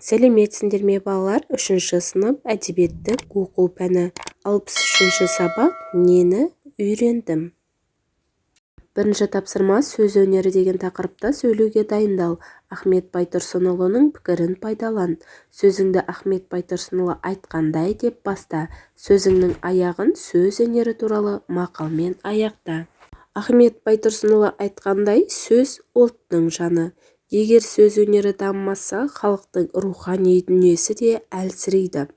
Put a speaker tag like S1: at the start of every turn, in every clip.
S1: Сәлеметсіңдер ме, балалар! Үшінші сынып, әдебиетті оқу пәні, 63-сабақ, «Нені үйрендім?». Бірінші тапсырма: «Сөз өнері» деген тақырыпта сөйлеуге дайындал. Ахмет Байтұрсынұлының пікірін пайдалан. Сөзіңді «Ахмет Байтұрсынұлы айтқандай» деп баста. Сөзіңнің аяғын сөз өнері туралы мақалмен аяқта. Ахмет Байтұрсынұлы айтқандай, сөз – ұлттың жаны. Егер сөз өнері дамымаса, халықтың рухани дүниесі де әлсірейді.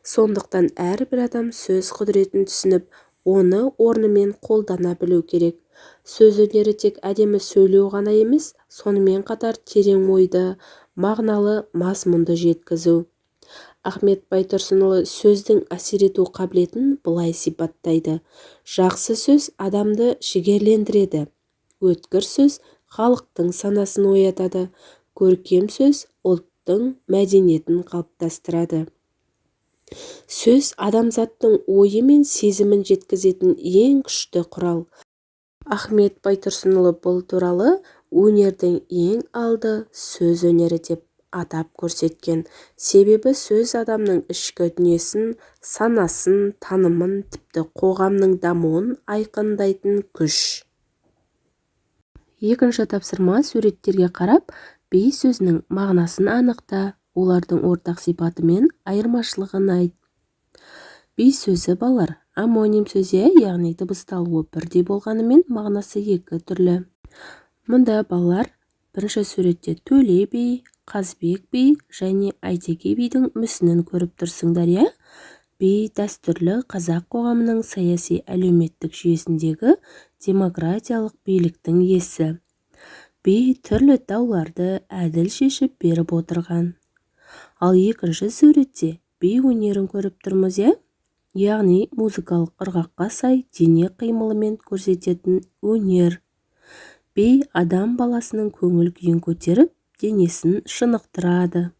S1: Сондықтан әрбір адам сөз құдіретін түсініп, оны орнымен қолдана білу керек. Сөз өнері тек әдемі сөйлеу ғана емес, сонымен қатар терең ойды, мағыналы мазмұнды жеткізу. Ахмет Байтұрсынұлы сөздің әсер ету қабілетін былай сипаттайды: «Жақсы сөз адамды жігерлендіреді, өткір сөз халықтың санасын оятады, көркем сөз ұлттың мәдениетін қалыптастырады». Сөз – адамзаттың ойы мен сезімін жеткізетін ең күшті құрал. Ахмет Байтұрсынұлы бұл туралы «Өнердің ең алды сөз өнері» деп атап көрсеткен. Себебі сөз адамның ішкі дүниесін, санасын, танымын, тіпті қоғамның дамуын айқындайтын күш. Екінші тапсырма: суреттерге қарап, би сөзінің мағынасын анықта, олардың ортақ сипаты мен айырмашылығын айт. Би сөзі, балалар, омоним сөз, иә, яғни дыбысталуы бірдей болғанымен, мағынасы екі түрлі. Мұнда, балалар, бірінші суретте Төле би, Қазыбек би және Әйтеке бидің мүсінін көріп тұрсыңдар, иә. Би – дәстүрлі қазақ қоғамының саяси әлеуметтік жүйесіндегі демократиялық биліктің иесі. Би түрлі дауларды әділ шешіп беріп отырған. Ал екінші суретте би өнерін көріп тұрмыз, иә, яғни музыкалық ырғаққа сай дене қимылымен көрсететін өнер. Би адам баласының көңіл күйін көтеріп, денесін шынықтырады.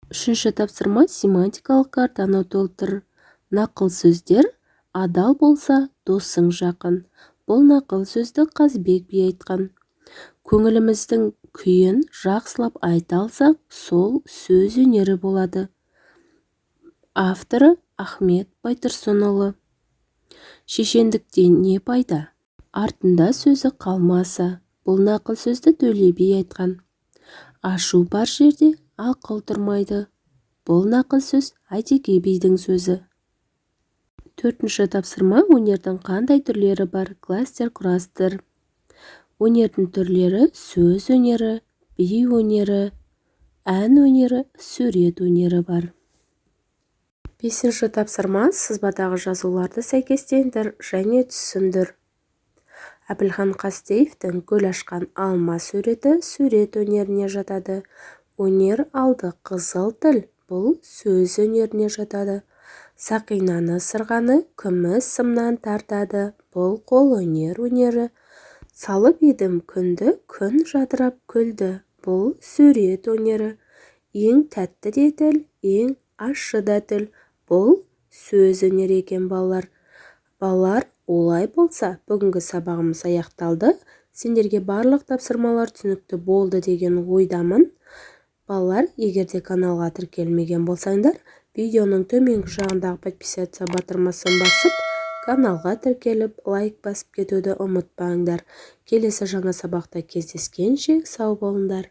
S1: Үшінші тапсырма: семантикалық картаны толтыр. Нақыл сөздер. «Адал болса, досың жақын» – бұл нақыл сөзді Қазыбек би айтқан. Көңіліміздің күйін жақсылап айта алсақ, сол сөз өнері болады. Авторы – Ахмет Байтұрсынұлы. «Шешендіктен не пайда, артында сөзі қалмаса?» Бұл нақыл сөзді Төле би айтқан. «Ашу бар жерде ақыл тұрмайды» – бұл нақыл сөз Әйтеке бидің сөзі. Төртінші тапсырма: өнердің қандай түрлері бар? Кластер құрастыр. Өнердің түрлері: сөз өнері, би өнері, ән өнері, сурет өнері бар. Бесінші тапсырма: сызбадағы жазуларды сәйкестендір және түсіндір. Әбілхан Қастеевтің гүл ашқан алма суреті сурет өнеріне жатады. «Өнер алды қызыл тіл» – бұл сөз өнеріне жатады. «Сақинаны сырғаны күміс сымнан тартады» – бұл қолөнер өнері. «Салып едім күнді, күн жадырап күлді» – бұл сурет өнері. «Ең тәтті де тіл, ең ащы да тіл» – бұл сөз өнері екен, балалар. Балалар, олай болса, бүгінгі сабағымыз аяқталды. Сендерге барлық тапсырмалар түсінікті болды деген ойдамын. Балалар, егер де каналға тіркелмеген болсаңдар, видеоның төменгі жағындағы «Подписаться» батырмасын басып, каналға тіркеліп, лайк басып кетуді ұмытпаңдар. Келесі жаңа сабақта кездескенше, сау болыңдар!